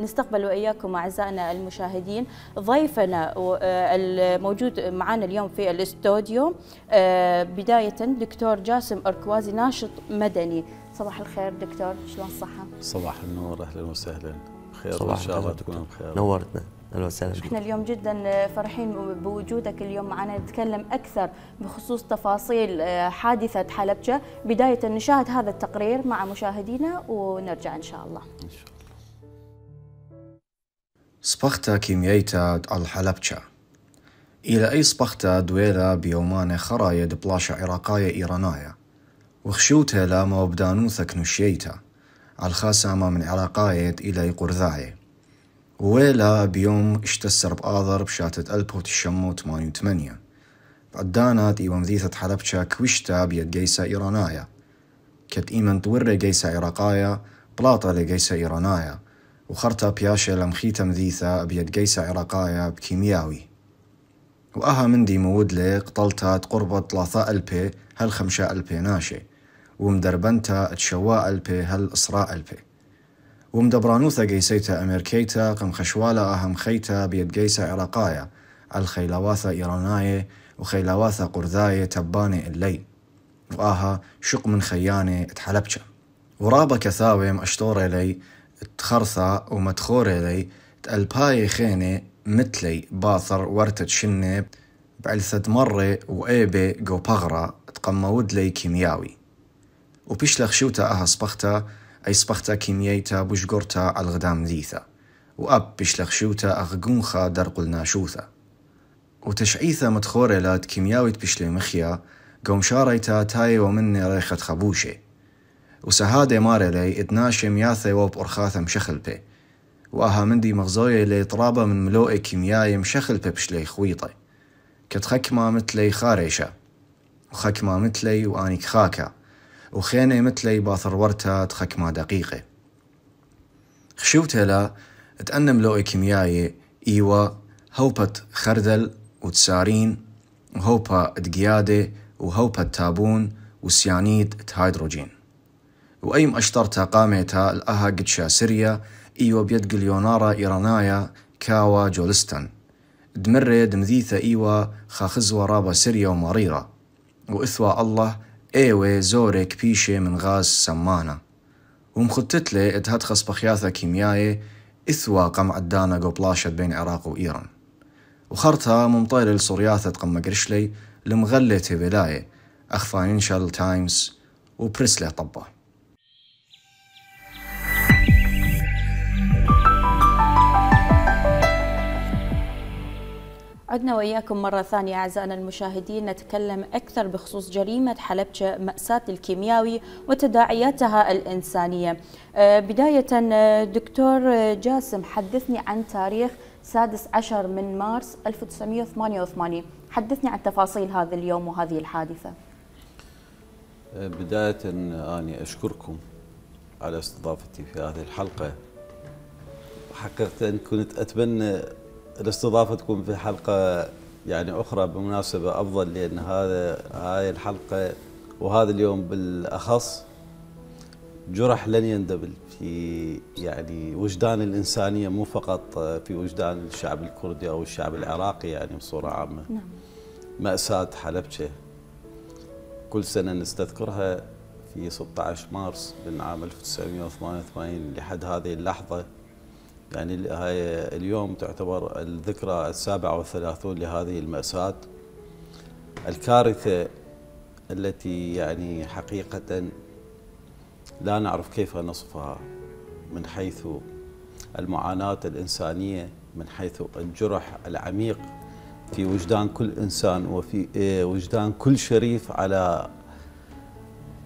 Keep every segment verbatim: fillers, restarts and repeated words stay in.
نستقبل وإياكم أعزائنا المشاهدين ضيفنا و-، آه، الموجود معنا اليوم في الاستوديو، آه، بداية دكتور جاسم أركوازي، ناشط مدني. صباح الخير دكتور، شلون الصحة؟ صباح النور، أهلًا وسهلًا. بخير، صباح إن شاء الله الخير تكونوا دكتور. بخير. نورتنا، أهلًا وسهلًا. إحنا اليوم جدًا فرحين بوجودك اليوم معنا، نتكلم أكثر بخصوص تفاصيل، آه، حادثة حلبجة. بداية نشاهد هذا التقرير مع مشاهدينا ونرجع إن شاء الله. إن شاء الله. صبغتة كيميائية دعل حلبجة. إلى أي صبغتة دويلة بيومانة خراية دبلاشة عراقاية إيراناية، وخشوتة لا موبدانوثة كنوشيتة عالخاسامة من عراقاية إلى قرذاية. وويلة بيوم اشتسر بآذر بشاتة ألف وتشمة وتمانية وتمانية، بعدانة ديوان مديثة حلبشة كوشتة بيد جيسة إيراناية. كت إيمن طورة جيسة عراقاية، بلاطة لجيسة إيراناية، وخرطة بياشة لمخيتة مديثة بيد جيسة عراقاية بكيمياوي. وأها مندي مود لي قتلتة قربة تلاثة ألبة هل خمشة ألبة ناشة، ومدربنتة تشواء ألبة هل إسراء ألبة. ومدبرانوثة جيسيتة أمريكيتة قم خشوالة أها مخيتة بيد جيسة عراقاية عالخيلواثة إيراناية وخيلواثة قرذاية تبانة إلي. وآها شق من خيانة تحلبشة. ورابا كثاوة مأشطورة لي تخرثة ومدخورة لي تألباية خينة متلي باثر ورتة شنة بعلثة مرة وإيبة جو بغرة تقمود لي كيمياوي. وبيشلخ شوتة أها صبختة، أي صبختة كيميايتة بوشقرتة عالغدام ذيثة. وأب بيشلخ شوتة أخ قونخة درقل ناشوثة. وتشعيثة مدخورة لا تكيمياوي تبشلي مخيا، قوم شاريتا تاي ومني ريخة خبوشة. وسهادة مارة لي إدناشة مياثة وبأرخاثة مشخلبة. وأها مندي مغزوية لي طرابة من ملوئة كيمياية مشخلبة بشلي خويطة. كت خكمة متلي خاريشة، وخكمة متلي وآني كخاكة، وخينة متلي باثر ورتا تخكمة دقيقة. خشوتة لا تأنم لو كيميائي إيوا هوبة خردل وتسارين وهوبة دقيادة وهوبة تابون وسيانيد هيدروجين. وأي مأشطرتا قاميتا الأها قدشا سريا إيوا بيد قليونارا إيرانايا كاوا جولستان. دمرة دمذيثة إيوا خاخزوا رابا سريا ومريرة. وإثوا الله إيوة زورة كبيشة من غاز سمانة. ومخدتلي إد هدخ صبخياثة كيمياية إثوا قم عدانة جو بلاشة بين عراق وإيران. وخرتها ممطيلة لصورياثة قم مقرشلي لمغلة تبلاية أخ فاينانشال تايمز وبريسلي طبة. عدنا وإياكم مرة ثانية أعزائنا المشاهدين، نتكلم أكثر بخصوص جريمة حلبشة، مأساة الكيمياوي وتداعياتها الإنسانية. آه، بداية، آه، دكتور، آه، جاسم، حدثني عن تاريخ سادس عشر من مارس ألف وتسعمية وثمانية وثمانين، حدثني عن تفاصيل هذا اليوم وهذه الحادثة. بداية، أني أشكركم على استضافتي في هذه الحلقة. حقيقة كنت أتمنى الاستضافة تكون في حلقة، يعني، أخرى بمناسبة أفضل، لأن هذا، هاي الحلقة وهذا اليوم بالأخص جرح لن يندبل في، يعني، وجدان الإنسانية، مو فقط في وجدان الشعب الكردي أو الشعب العراقي، يعني، بصورة عامة. نعم. مأساة حلبشة كل سنة نستذكرها في ستعش مارس من عام ألف وتسعمية وثمانية وثمانين لحد هذه اللحظة. يعني، ال-، هاي اليوم تعتبر الذكرى السابعة والثلاثون لهذه المأساة، الكارثة التي، يعني، حقيقة لا نعرف كيف نصفها من حيث المعاناة الإنسانية، من حيث الجرح العميق في وجدان كل إنسان وفي، إيه، وجدان كل شريف على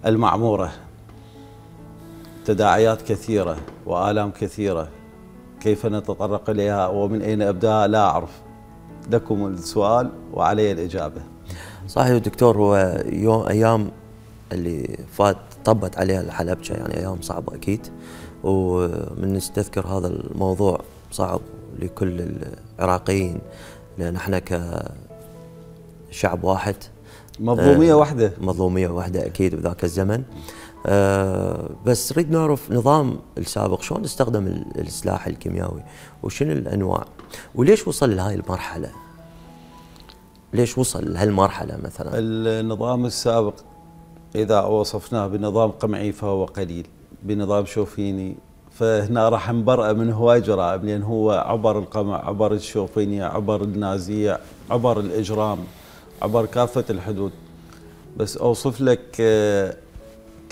المعمورة. تداعيات كثيرة وآلام كثيرة، كيف نتطرق إليها ومن أين أبدأ لا أعرف. لكم السؤال وعلي الإجابة. صحيح دكتور، هو يوم، أيام اللي فات طبت عليها الحلبشة، يعني، أيام صعبة أكيد، ومن نستذكر هذا الموضوع صعب لكل العراقيين، لأن احنا كشعب واحد، مظلومية آه، وحدة. مظلومية وحدة أكيد بذاك الزمن. آه، بس نريد نعرف نظام السابق شلون استخدم ال-، السلاح الكيمياوي، وشنو الأنواع، وليش وصل لهاي المرحلة؟ ليش وصل لهالمرحلة مثلًا؟ النظام السابق إذا وصفناه بنظام قمعي فهو قليل، بنظام شوفيني، فهنا راح نبرأ من هواي جرائم، لأن هو عبر القمع، عبر الشوفيني، عبر النازية، عبر الإجرام، عبر كافة الحدود. بس أوصف لك، آه،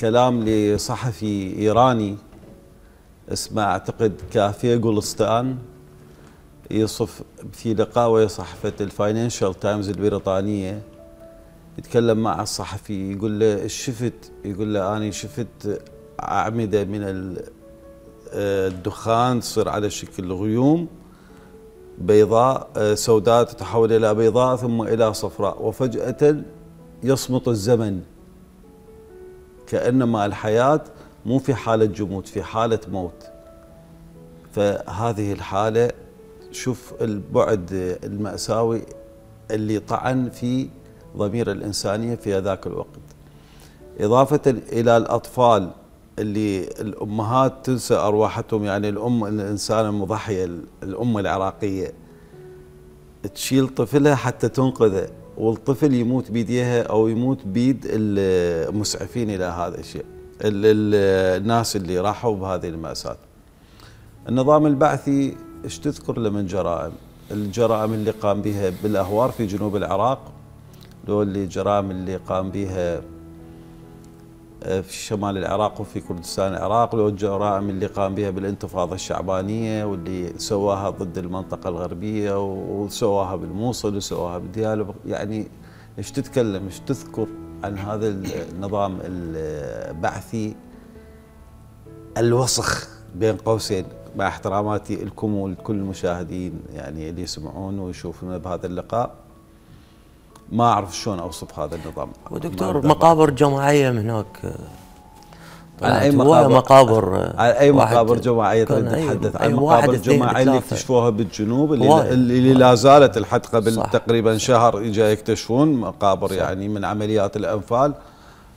كلام لصحفي إيراني اسمه، أعتقد، كافي غولستان، يصف في لقاء ويا صحيفة الفاينانشال تايمز البريطانية. يتكلم مع الصحفي، يقول له: "إيش شفت؟" يقول له: "أنا شفت أعمدة من ال-، آه، الدخان تصير على شكل غيوم بيضاء، آه، سوداء، تتحول إلى بيضاء ثم إلى صفراء، وفجأة يصمت الزمن." كأنما الحياة مو في حالة جمود، في حالة موت. فهذه الحالة، شوف البعد المأساوي اللي طعن في ضمير الإنسانية في هذاك الوقت. إضافة إلى الأطفال اللي الأمهات تنسى أرواحتهم، يعني الأم، الإنسانة المضحية، الأم العراقية، تشيل طفلها حتى تنقذه، والطفل يموت بيديها أو يموت بيد المسعفين إلى هذا الشيء، ال-، ال-، الناس اللي راحوا بهذه المأساة. النظام البعثي، إيش تذكر له من جرائم؟ الجرائم اللي قام بها بالأهوار في جنوب العراق، لو اللي جرائم اللي قام بها آه، في شمال العراق وفي كردستان العراق، لو الجرائم اللي قام بيها بالانتفاضة الشعبانية واللي سواها ضد المنطقة الغربية و-، وسواها بالموصل وسواها بالديالى، يعني، ايش تتكلم، ايش تذكر عن هذا النظام البعثي الوسخ، بين قوسين، مع احتراماتي لكم ولكل المشاهدين، يعني، اللي يسمعون ويشوفون بهذا اللقاء؟ ما أعرف شلون أوصف هذا النظام. ودكتور، ما أقدر. مقابر جماعية من هناك، آه، عن أي طلعت هواية مقابر؟ مقابر، آه، عن أي واحد مقابر جماعية كان تريد أي، تتحدث؟ أي عن واحد، مقابر اثنين، جماعية اللي ثلاثة. اكتشفوها بالجنوب، اللي، هواية. اللي لا زالت لحد قبل صح. تقريبًا شهر إجا يكتشفون مقابر، صح. يعني، من عمليات الأنفال.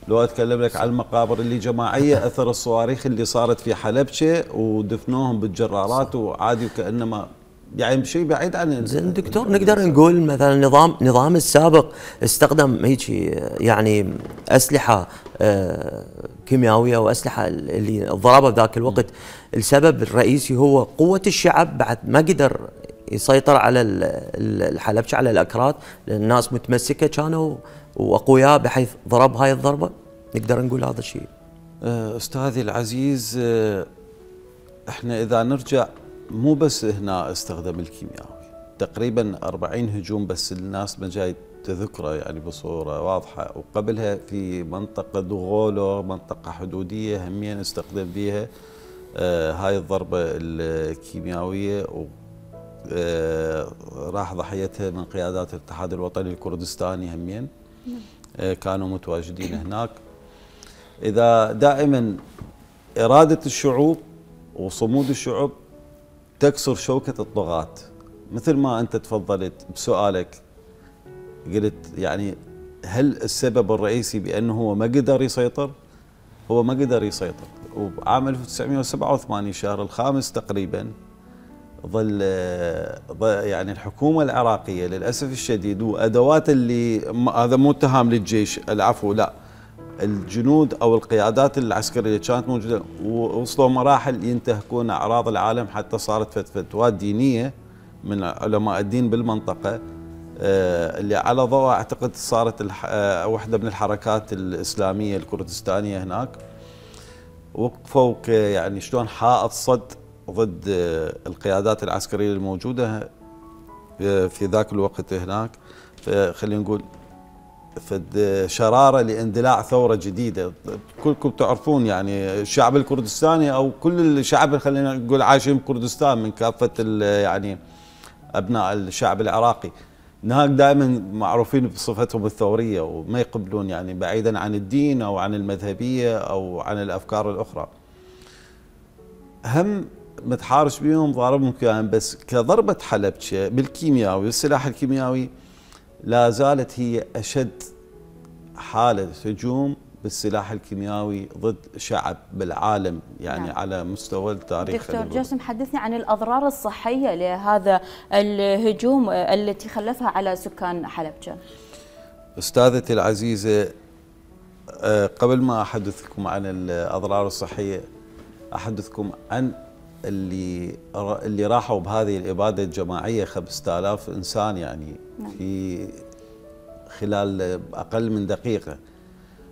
لو أتكلم لك عن المقابر اللي جماعية، أثر الصواريخ اللي صارت في حلبشة ودفنوهم بالجرارات، صح. وعادي وكأنما يعني شيء بعيد عن ال-، زين دكتور، ال-، نقدر نقول مثلًا نظام، نظام السابق استخدم هيجي، يعني، أسلحة، آه، كيميائية وأسلحة اللي ضربها بذاك الوقت. السبب الرئيسي هو قوة الشعب، بعد ما قدر يسيطر على ال-، ال-، الحلبشة، على الأكراد، لأن الناس متمسكة كانوا وأقوياء بحيث ضرب هاي الضربة. نقدر نقول هذا الشيء. آه، أستاذي العزيز، آه، احنا إذا نرجع، مو بس هنا استخدم الكيمياوي، تقريبًا أربعين هجوم، بس الناس ما جاي تذكره يعني بصورة واضحة. وقبلها في منطقة دغولو، منطقة حدودية، همين استخدم بيها، آه، هاي الضربة الكيمياوية، و، آه، راح ضحيتها من قيادات الاتحاد الوطني الكردستاني همين. آه، كانوا متواجدين هناك. إذا دائمًا إرادة الشعوب وصمود الشعوب تكسر شوكة الطغاة. مثل ما أنت تفضلت بسؤالك، قلت، يعني، هل السبب الرئيسي بأنه هو ما قدر يسيطر؟ هو ما قدر يسيطر. وبعام ألف وتسعمية وسبعة وثمانين، شهر الخامس تقريبًا، ظل، ظ-، يعني، الحكومة العراقية للأسف الشديد، وأدوات اللي، م-، هذا مو اتهام للجيش، العفو، لا، الجنود أو القيادات العسكرية اللي كانت موجودة، و-، وصلوا مراحل ينتهكون أعراض العالم، حتى صارت فت-، فتوات دينية من علماء الدين بالمنطقة، آه، اللي على ضوء أعتقد صارت الح-، آه، وحدة من الحركات الإسلامية الكردستانية هناك. وقفوا ك-، يعني، شلون حائط صد ضد، آه، القيادات العسكرية الموجودة، آه، في ذاك الوقت هناك. فخلينا نقول، فد شرارة لاندلاع ثورة جديدة. كلكم تعرفون، يعني، الشعب الكردستاني أو كل الشعب، خلينا نقول، عايشين بكردستان من كافة ال-، يعني، أبناء الشعب العراقي، هناك دائمًا معروفين بصفتهم الثورية، وما يقبلون، يعني، بعيدًا عن الدين أو عن المذهبية أو عن الأفكار الأخرى. هم متحارش بيهم، ضاربهم كيان، بس كضربة حلبشة بالكيمياوي، بالسلاح الكيمياوي، لا زالت هي أشد حالة هجوم بالسلاح الكيمياوي ضد شعب بالعالم، يعني، نعم. على مستوى التاريخ، دكتور خلينا نقول. جاسم، حدثني عن الأضرار الصحية لهذا الهجوم، آه، التي خلفها على سكان حلبجة. أستاذتي العزيزة، آه، قبل ما أحدثكم عن الأضرار الصحية، أحدثكم عن اللي را-، اللي راحوا بهذه الإبادة الجماعية، خمسة آلاف إنسان، يعني، نعم. في خلال أقل من دقيقة.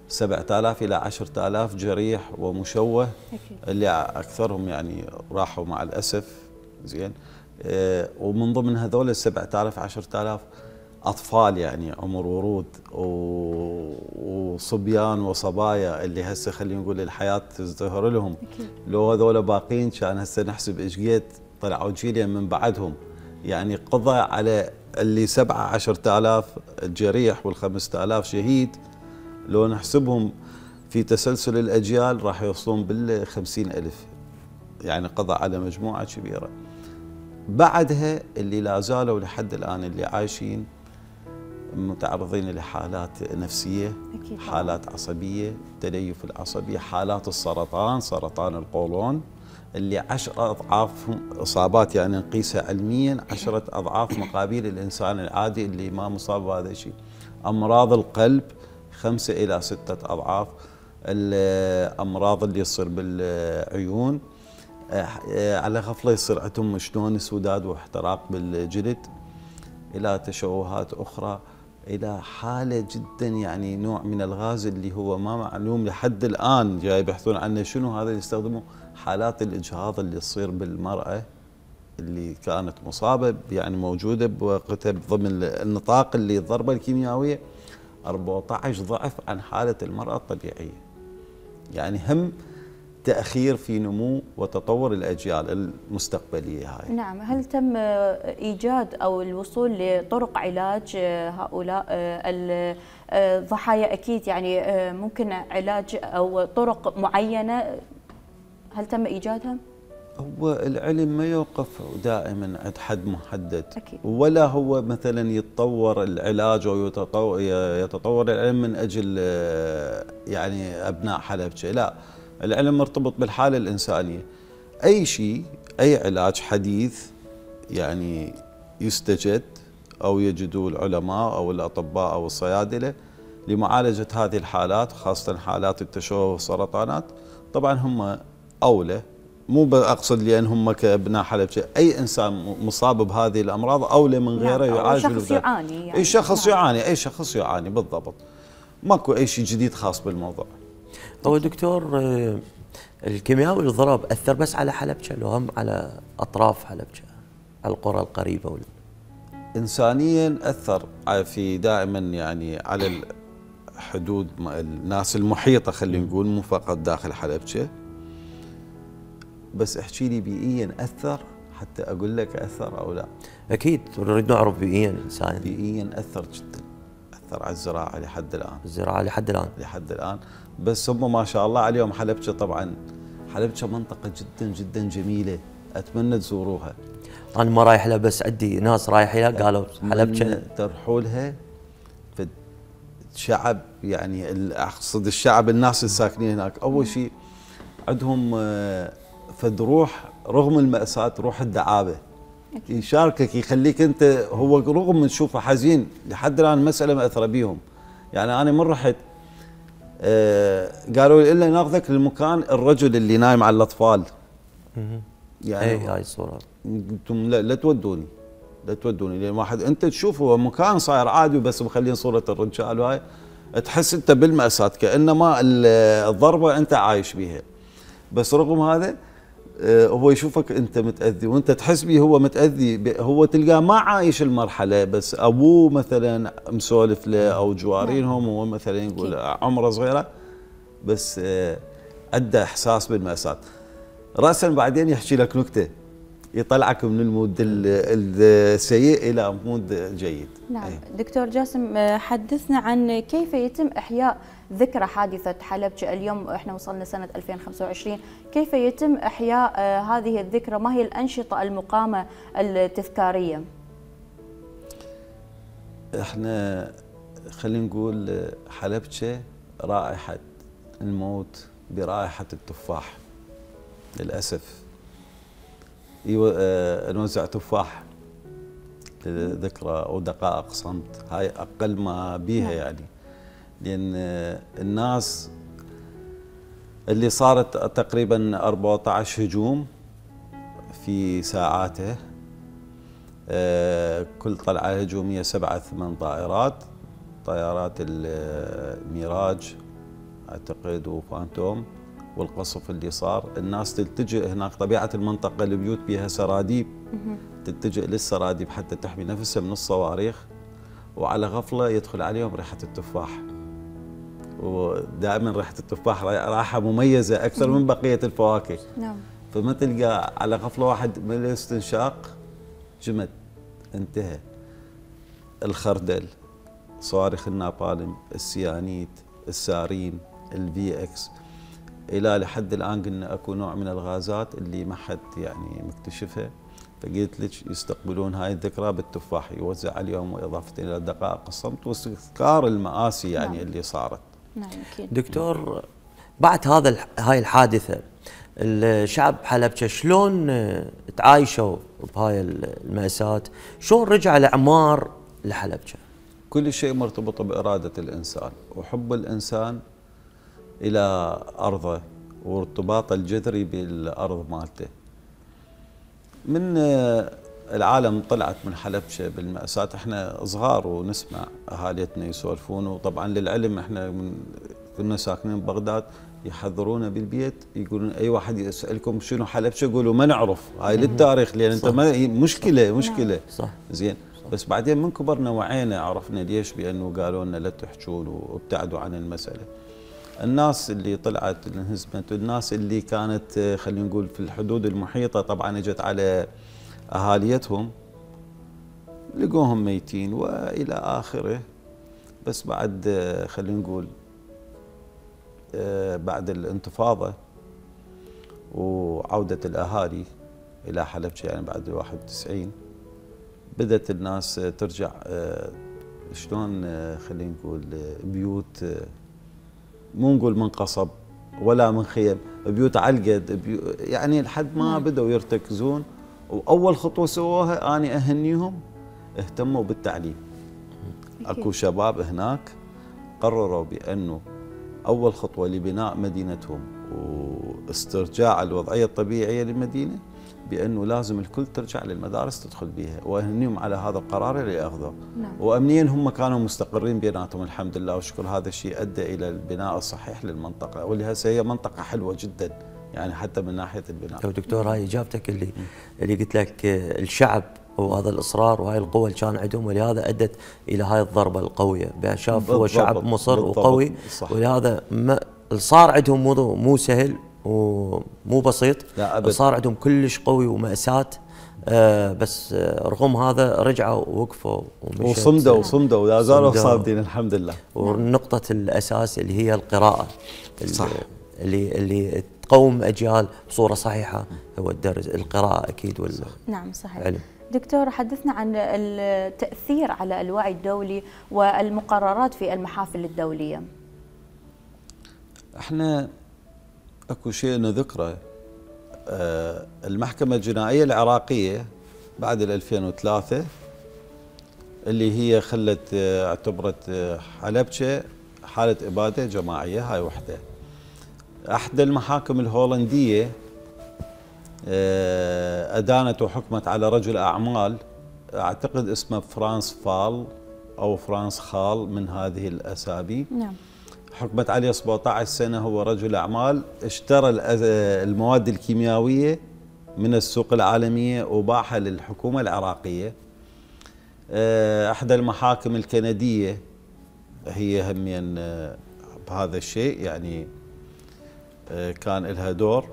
سبعة آلاف إلى عشرة آلاف جريح ومشوه، أكيد. اللي أكثرهم يعني راحوا مع الأسف. زين. آه، ومن ضمن هذول السبعة آلاف، عشرة آلاف أطفال، يعني عمر ورود و-، وصبيان وصبايا اللي هسه خلينا نقول الحياة تزدهر لهم. أكيد. لو هذول باقين كان هسه نحسب إيش قد طلعوا جيلين من بعدهم، يعني قضى على اللي سبعة، عشرة آلاف جريح والخمسة آلاف شهيد، لو نحسبهم في تسلسل الأجيال راح يوصلون بالخمسين ألف، يعني قضى على مجموعة كبيرة. بعدها اللي لا زالوا لحد الآن اللي عايشين متعرضين لحالات نفسية، أكيد طبعًا. حالات عصبية، تليف العصبية، حالات السرطان، سرطان القولون، اللي عشرة أضعاف إصابات، يعني نقيسها علميًا، عشرة أضعاف مقابيل الإنسان العادي اللي ما مصاب بهذا الشيء. أمراض القلب خمسة إلى ستة أضعاف. الأمراض اللي يصير بالعيون، آه، آه، على غفلة يصير عندهم شلون سداد واحتراق بالجلد، إلى تشوهات أخرى، إلى حالة جدًا، يعني، نوع من الغاز اللي هو ما معلوم لحد الآن، جاي يبحثون عنه شنو هذا اللي يستخدمه، حالات الإجهاض اللي تصير بالمرأة اللي كانت مصابة، يعني، موجودة بوقتها ضمن النطاق اللي الضربة الكيميائية أربعتاش ضعف عن حالة المرأة الطبيعية. يعني، هم تأخير في نمو وتطور الأجيال المستقبلية هاي. نعم، هل تم إيجاد أو الوصول لطرق علاج، آه، هؤلاء، آه، ال-، آه، الضحايا؟ أكيد، يعني، آه، ممكن علاج أو طرق معينة، هل تم إيجادها؟ هو العلم ما يوقف دائمًا عند حد محدد. أكيد. ولا هو مثلًا يتطور العلاج أو يتطو-، ي-، يتطور العلم من أجل، آه، يعني، أبناء حلبجة. لا، العلم مرتبط بالحالة الإنسانية. أي شيء، أي علاج حديث، يعني، يستجد أو يجدوه العلماء أو الأطباء أو الصيادلة لمعالجة هذه الحالات، خاصة حالات التشوه والسرطانات، طبعًا هم أولى. مو ب-، أقصد لأن هم كأبناء حلبجة، أي إنسان م-، مصاب بهذه الأمراض أولى من نعم، غيره أو يعالج شخص بالذات. يعاني، يعني. أي شخص نعم. يعاني، أي شخص يعاني، بالضبط. ماكو أي شيء جديد خاص بالموضوع. هو دكتور، آه، الكيمياوي اللي ضرب أثر بس على حلبجة، لو هم على أطراف حلبجة، على القرى القريبة وال- إنسانيًا أثر ع-، في دائمًا، يعني، على الحدود م-، الناس المحيطة، خلينا نقول، مو فقط داخل حلبجة. بس احكي لي، بيئيًا أثر حتى أقول لك أثر أو لا؟ أكيد، نريد نعرف بيئيًا، إنسانيًا. بيئيًا أثر جدًا. أثر على الزراعة لحد الآن. الزراعة لحد الآن. لحد الآن. بس هم ما شاء الله عليهم حلبجة طبعًا. حلبجة منطقة جدًا، جدًا جميلة. أتمنى تزوروها. أنا ما رايح لها، بس عندي ناس رايح لها، قالوا حلبجة. من ترحوا لها، فد شعب، يعني، ال-، أقصد الشعب، الناس الساكنين هناك، أول شيء عندهم، آه، فد روح، رغم المأساة، روح الدعابة. يشاركك، يخليك أنت، هو رغم من تشوفه حزين، لحد الآن المسألة مأثرة بيهم. يعني، أنا من رحت، آه، قالوا لي: "إلا ناخذك للمكان الرجل اللي نايم على الأطفال". يعني، إيه، هاي الصورة. قلت لهم: "لا، لا تودوني، لا تودوني"، لأن واحد أنت تشوفه مكان صاير عادي، بس مخلين صورة الرجال وهاي، تحس أنت بالمأساة، كأنما ال-، الضربة أنت عايش بيها. بس رغم هذا، آه، هو يشوفك أنت متأذي، وأنت تحس بيه هو متأذي، ب-، هو تلقاه ما عايش المرحلة، بس أبوه مثلًا مسولف له أو جوارينهم، هو مثلًا يقول عمره صغيرة، بس، آه، عنده إحساس بالمأساة. رأسًا بعدين يحكي لك نكتة، يطلعك من المود ال-، السيء إلى مود جيد. نعم. إيه. دكتور جاسم، آه، حدثنا عن كيف يتم إحياء ذكرى حادثة حلبجة. اليوم إحنا وصلنا سنة ألفين وخمسة وعشرين، كيف يتم إحياء، آه، هذه الذكرى؟ ما هي الأنشطة المقامة التذكارية؟ إحنا خلينا نقول حلبجة رائحة الموت برائحة التفاح. للأسف. يو-، آه، نوزع تفاح لذكرى أو دقائق صمت. هاي أقل ما بيها، نعم. يعني. لأن، آه، الناس اللي صارت تقريبًا أربعتاش هجوم في ساعاته، آه، كل طلعة هجومية سبعة ثمان طائرات، طيارات ال-، الميراج أعتقد وفانتوم، والقصف اللي صار. الناس تلتجئ هناك، طبيعة المنطقة البيوت بيها سراديب، تلتجئ للسراديب حتى تحمي نفسها من الصواريخ. وعلى غفلة يدخل عليهم ريحة التفاح، ودائمًا ريحة التفاح را-، رائحة مميزة أكثر من بقية الفواكه. نعم. فما تلقى على غفلة واحد من الاستنشاق جمد، انتهى. الخردل، صواريخ النابالم، السيانيت، السارين، الفي اكس، إلى لحد الآن قلنا أكو نوع من الغازات اللي ما حد يعني مكتشفها. فقلت لك يستقبلون هاي الذكرى بالتفاح، يوزع عليهم، وإضافة إلى دقائق الصمت واستذكار المآسي، يعني، نعم. اللي صارت. نعم، أكيد. دكتور، بعد هذا الح-، هاي الحادثة، الشعب حلبجة شلون، آه، تعايشوا بهاي ال-، المأساة؟ شلون رجع العمار لحلبجة؟ كل شيء مرتبط بإرادة الإنسان وحب الإنسان إلى أرضه وارتباطه الجذري بالأرض مالته. من، آه، العالم طلعت من حلبشة بالمأساة، احنا صغار ونسمع أهاليتنا يسولفون، وطبعًا للعلم احنا من كنا ساكنين ببغداد يحذرونا بالبيت، يقولون: "أي واحد يسألكم شنو حلبشة، قولوا ما نعرف، هاي للتاريخ"، لأن انت صح. ما، مشكلة، صح. مشكلة. نعم. صح. زين. صح. بس بعدين من كبرنا وعينا عرفنا ليش بأنه قالوا لنا لا تحجون وابتعدوا عن المسألة. الناس اللي طلعت انهزمت، والناس اللي كانت، آه، خلينا نقول في الحدود المحيطة، طبعًا اجت على أهاليتهم، لقوهم ميتين وإلى آخره. بس بعد، آه، خلينا نقول، آه، بعد الانتفاضة وعودة الأهالي إلى حلبجة، يعني بعد الواحد وتسعين، بدت الناس ترجع، آه، شلون، آه، خلينا نقول، آه، بيوت، آه، مو نقول من قصب ولا من خيم، بيوت علقد، بيو-، يعني لحد ما بدوا يرتكزون. وأول خطوة سووها، أنا أهنيهم، اهتموا بالتعليم. أكو شباب هناك قرروا بأنه أول خطوة لبناء مدينتهم واسترجاع الوضعية الطبيعية للمدينة بأنه لازم الكل ترجع للمدارس تدخل بيها، وأهنيهم على هذا القرار اللي أخذوه. نعم. وأمنيًا هم كانوا مستقرين بيناتهم الحمد لله والشكر، هذا الشيء أدى إلى البناء الصحيح للمنطقة، واللي هسه هي منطقة حلوة جدًا، يعني حتى من ناحية البناء. طيب دكتور، هاي إجابتك اللي، اللي قلت لك، آه، الشعب وهذا الإصرار وهاي القوة اللي كان عندهم، ولهذا أدت إلى هاي الضربة القوية، بأن شاف هو بالضبط، شعب مصر بالضبط، وقوي، صح. ولهذا ما، صار عندهم مو، مو سهل ومو بسيط. لا، أبد. صار عندهم كلش قوي ومأساة، آه، بس، آه، رغم هذا رجعوا ووقفوا ومشت. وصمدوا، وصمدوا، لا زالوا صمدوا. صامدين، الحمد لله. نعم. ونقطة الأساس اللي هي القراءة. ال-، صح. اللي، اللي تقوم أجيال بصورة صحيحة هو الدرس، القراءة أكيد وال-، صح. نعم، صحيح. علم. دكتور، حدثنا عن التأثير على الوعي الدولي والمقررات في المحافل الدولية. احنا اكو شيء نذكره، آه، المحكمة الجنائية العراقية بعد الألفين وثلاثة، اللي هي خلت، آه، اعتبرت، آه، حلبشة حالة إبادة جماعية، هاي وحدة. أحدى المحاكم الهولندية، آه، أدانت وحكمت على رجل أعمال، أعتقد اسمه فرانس فال أو فرانس خال من هذه الأسامي. نعم. حكمت عليه سبعتاش سنة، هو رجل أعمال، اشترى الأز-، المواد الكيميائية من السوق العالمية وباعها للحكومة العراقية. آه، إحدى المحاكم الكندية هي همين، آه، بهذا الشيء، يعني، آه، كان إلها دور.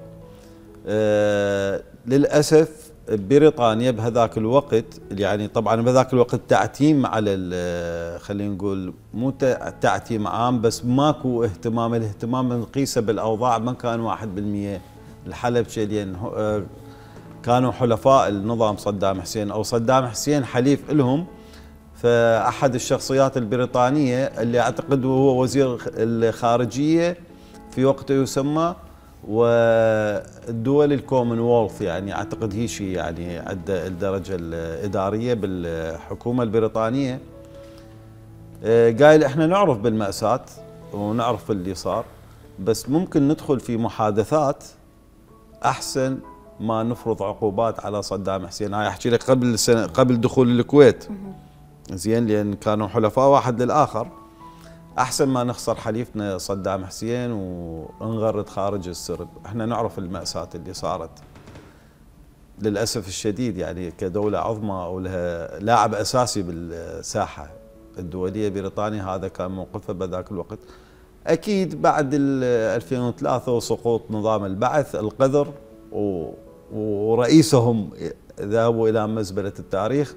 آه، للأسف بريطانيا بهذاك الوقت، يعني، طبعًا بهذاك الوقت تعتيم على ال-، خلينا نقول مو ت-، تعتيم عام، بس ماكو اهتمام. الاهتمام نقيسه بالأوضاع ما كان واحد بالمية. الحلبشة لأن هو، آه، كانوا حلفاء النظام صدام حسين، أو صدام حسين حليف إلهم. فأحد الشخصيات البريطانية اللي أعتقد هو وزير الخ-، الخارجية بوقت يسمى، والدول الكومنولث، يعني، أعتقد هي شي، يعني، عدة الدرجة الإدارية بالحكومة البريطانية. آه، قايل: "إحنا نعرف بالمأساة ونعرف اللي صار، بس ممكن ندخل في محادثات أحسن ما نفرض عقوبات على صدام حسين." هاي أحكي لك قبل سنة، قبل دخول الكويت. زين، لأن كانوا حلفاء واحد للآخر. أحسن ما نخسر حليفنا صدام حسين ونغرد خارج السرب. إحنا نعرف المأساة اللي صارت. للأسف الشديد، يعني، كدولة عظمى ولها لاعب أساسي بالساحة الدولية بريطانيا، هذا كان موقفها بذاك الوقت. أكيد بعد ال-، ألفين وثلاثة وسقوط نظام البعث القذر و-، ورئيسهم ذهبوا إلى مزبلة التاريخ،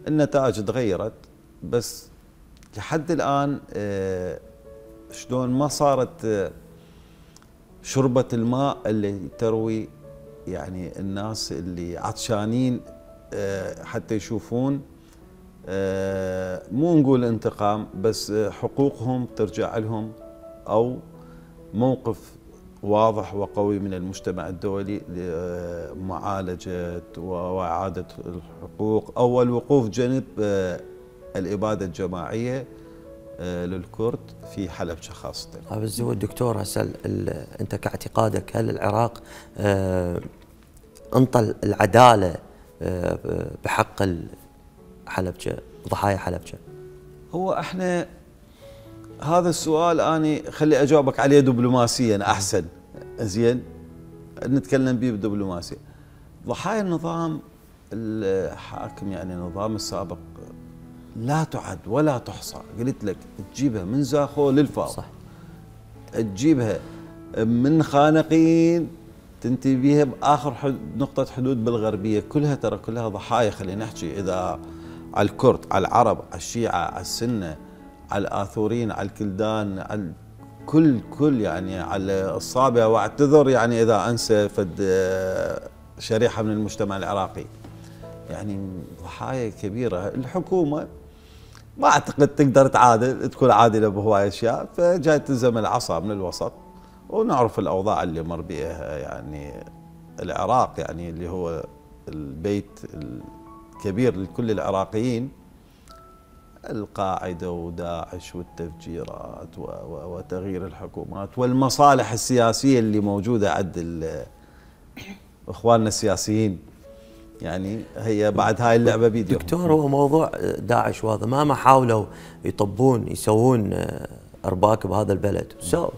النتائج تغيرت. بس لحد الآن، آه، شلون ما صارت، آه، شربة الماء اللي تروي، يعني، الناس اللي عطشانين، آه، حتى يشوفون، آه، مو نقول انتقام، بس، آه، حقوقهم ترجع لهم، أو موقف واضح وقوي من المجتمع الدولي لمعالجة و-، وإعادة الحقوق، أو الوقوف جنب، آه، الإبادة الجماعية، آه، للكرد في حلبجة خاصة. آه، بس هو الدكتور هسه ال-، ال-، أنت كاعتقادك، هل العراق، آه، انطى العدالة، آه، بحق ال-، حلبجة، ضحايا حلبجة؟ هو احنا هذا السؤال اني خلي اجاوبك عليه دبلوماسيًا احسن. زين، نتكلم بيه بدبلوماسية. ضحايا النظام الحاكم، يعني النظام السابق، لا تعد ولا تحصى. قلت لك، تجيبها من زاخو للفاو. صح. تجيبها من خانقين تنتهي بيها بآخر حد-، نقطة حدود بالغربية. كلها، ترى كلها ضحايا. خلينا نحكي إذا على الكرد، على العرب، على الشيعة، على السنة، على الآثوريين، على الكلدان، على كل، كل، يعني، على الصابع. واعتذر، يعني، إذا أنسى فد، آه، شريحة من المجتمع العراقي. يعني، ضحايا كبيرة. الحكومة ما أعتقد تقدر تعادل، تكون عادلة بهواي أشياء، فجاي تلزم العصا من الوسط. ونعرف الأوضاع اللي مر بيها، يعني، العراق، يعني، اللي هو البيت الكبير لكل العراقيين، القاعدة وداعش والتفجيرات و-، و-، وتغيير الحكومات والمصالح السياسية اللي موجودة عند ال-، إخواننا السياسيين. يعني، هي بعد هاي اللعبة بيديهم. دكتور، هو موضوع داعش وهذا، مهما حاولوا يطبون، يسوون، آه، أرباك بهذا البلد. سو،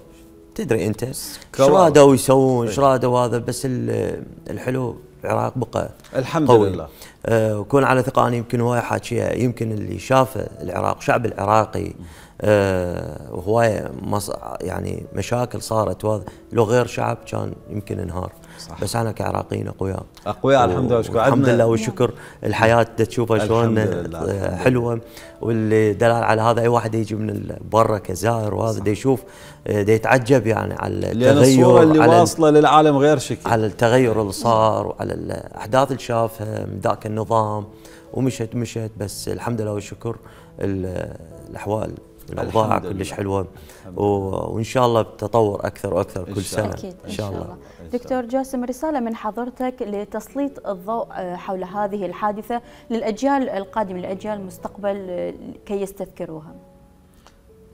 تدري أنت، كوارث. شرادوا يسوون، إيه. شرادوا هذا، بس ال-، الحلو العراق بقى الحمد قوي. لله. آه، وكون على ثقة، أنا يمكن هواي حاكيها، يمكن اللي شافه العراق، شعب العراقي، آه، وهواية مص-، يعني مشاكل صارت، وهذا لو غير شعب كان يمكن انهار. صح. بس احنا كعراقيين أقوياء. أقوياء، الحمد لله، شكرا. الحمد لله والشكر، الحياة دا تشوفها شلون، الحمد لله، آه، الحمد لله. حلوة. واللي دلال على هذا، أي واحد يجي من ال-، برا كزائر وهذا، صح. دا يشوف، آه، دا يتعجب، يعني، على لأن الصورة التغير، اللي على ال-، واصلة للعالم غير شكل. على التغير اللي صار وعلى الأحداث اللي شافها من ذاك النظام، ومشت، مشت، بس الحمد لله والشكر. ال-، الأحوال، الأوضاع الحمد كلش لله. حلوة. الحمد و-، لله. وإن شاء الله بتطور أكثر وأكثر إن كل شاء سنة. الله. أكيد، إن إن شاء شاء الله. الله. إن شاء دكتور الله. جاسم، رسالة من حضرتك لتسليط الضوء، آه، حول هذه الحادثة للأجيال القادمة، للأجيال المستقبل، آه، كي يستذكروها.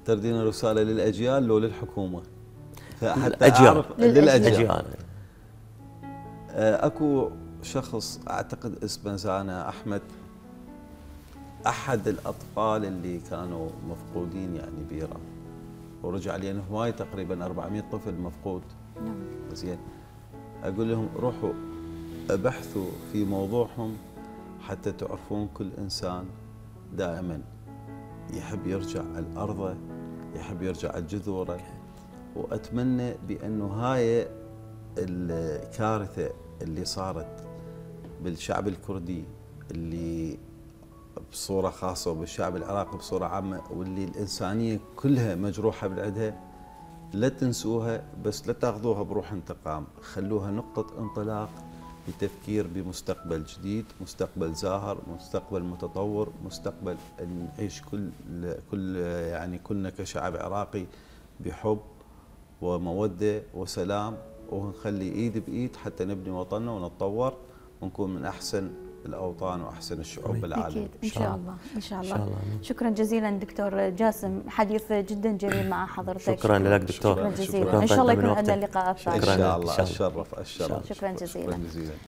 تردين رسالة للأجيال لو للحكومة؟ فحتى للأجيال. أعرف، للأجيال. للأجيال. آه، أكو شخص أعتقد اسمه زانا أحمد، أحد الأطفال اللي كانوا مفقودين، يعني، بيرة، ورجع لأن هواي، تقريبًا أربعمية طفل مفقود. نعم. زين، أقول لهم: روحوا ابحثوا في موضوعهم حتى تعرفون كل إنسان دائمًا يحب يرجع لأرضه، يحب يرجع لجذوره. وأتمنى بأنه هاي الكارثة اللي صارت بالشعب الكردي، اللي بصورة خاصة وبالشعب العراقي بصورة عامة، واللي الإنسانية كلها مجروحة بالعدها، لا تنسوها، بس لا تاخذوها بروح انتقام، خلوها نقطة انطلاق لتفكير بمستقبل جديد، مستقبل زاهر، مستقبل متطور، مستقبل نعيش كل، كل، يعني، كلنا كشعب عراقي بحب ومودة وسلام، ونخلي إيد بإيد حتى نبني وطننا ونتطور ونكون من أحسن الأوطان وأحسن الشعوب بالعالم. إن شاء الله، إن شاء الله. شكرا جزيلا دكتور جاسم، حديث جدا جميل مع حضرتك. شكرا لك دكتور. شكرا جزيلا. إن شاء الله يكون عندنا لقاءات ثانية. إن شاء الله. أتشرف، أتشرف. شكرا جزيلا.